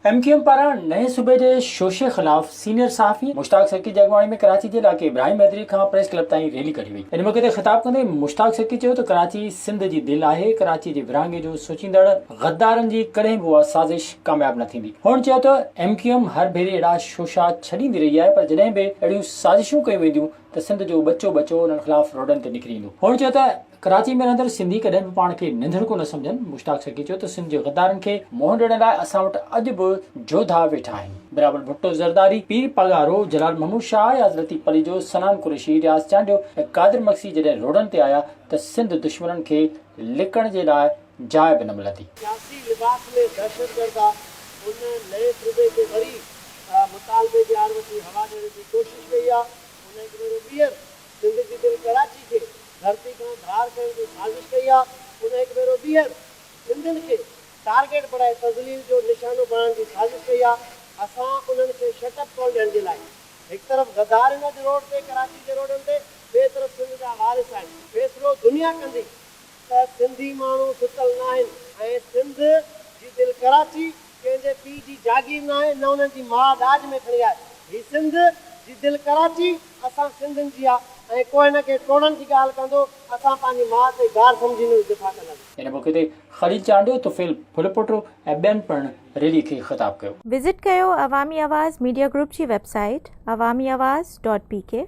M Q M پاران نئين صوبي جي شوشي خلاف سينيئر صحافي مشتاق سرڪي جي اڳواڻي ۾ ڪراچي جي علائقي ابراهيم حيدري کان پريس ڪلب تائين ريلي ڪڍي وئي. ان موقعي تي خطاب ڪندي مشتاق سرڪي چيو ته ڪراچي سنڌ جي دل آهي، ڪراچي جي ورهاڱي جو سوچيندڙ غدارن جي ڪڏهن به اها سازش ڪامياب نه ٿيندي. هن چيو ته ايم ڪيو ايم هر ڀيري اهڙا شوشا ڇڏيندي رهي آهي پر جڏهن به اهڙيون سازشون ڪيون وينديون ته سنڌ جو ٻچو ٻچو انهن خلاف روڊن تي نڪري ايندو. هن چيو ته ڪراچي ۾ رهندڙ سنڌي ڪڏهن به پاڻ کي ننڌڻڪو نه سمجهن، مشتاق سرڪي چيو ته سنڌ جي غدارن کي منهن ڏيڻ لاء اسان وٽ اڄ به جوڌا ويٺا آهن. بلاول ڀٽو زرداري، پير پاڳارو، جلال محمود شاهه، اياز لطيف پليجو، صنعان قريشي، رياض چانڊيو ۽ قادر مگسي جڏهن روڊن تي آيا ته سنڌ دشمنن کي لڪڻ جي لاء جاء به نه ملندي. سياسي لباس ۾ دهشتگردا ان نئين صوبي کي وري مطالبي جي آڙ وٺي هوا ڏيڻ جي ڪوشش ڪئي آ. ان هڪ ڀيرو ٻيهر سنڌ جي دل ڪراچي کي ڌرتي کان ڌار ڪرڻ جي سازش ڪئي آ، ان هڪ ڀيرو ٻيهر سنڌين کي ٽارگيٽ بڻائي تذليل جو نشانو بڻائڻ جي سازش ڪئي آ، اسان انهن کي شٽ اپ ڪال ڏيڻ جي لاء هڪ طرف غدار آهن اڄ روڊ تي ڪراچي جي روڊن تي ٻئي طرف سنڌ جا وارث آهن. فيصلو دنيا ڪندي ته سنڌي ماڻهو ستل ناهن ۽ سنڌ جي دل ڪراچي ڪنهن جي پيء جي جاگير ناهي نه انهن جي ماء ڏاج ۾ کڻي آئي. هي سنڌ جي دل ڪراچي اسان سنڌين جي آ ۽ ڪو هن کي ٽوڙڻ جي ڳالهه ڪندو اسان پنهنجي ماء تي گار سمجهي ان جو دفاع ڪنداسين. ان موقعي تي خليل چانڊيو، طفيل ڦلپوٽو ۽ ٻين پڻ ريلي کي خطاب ڪيو. وزٽ ڪيو عوامي آواز ميڊيا گروپ جي website Awami Awaz dot P K.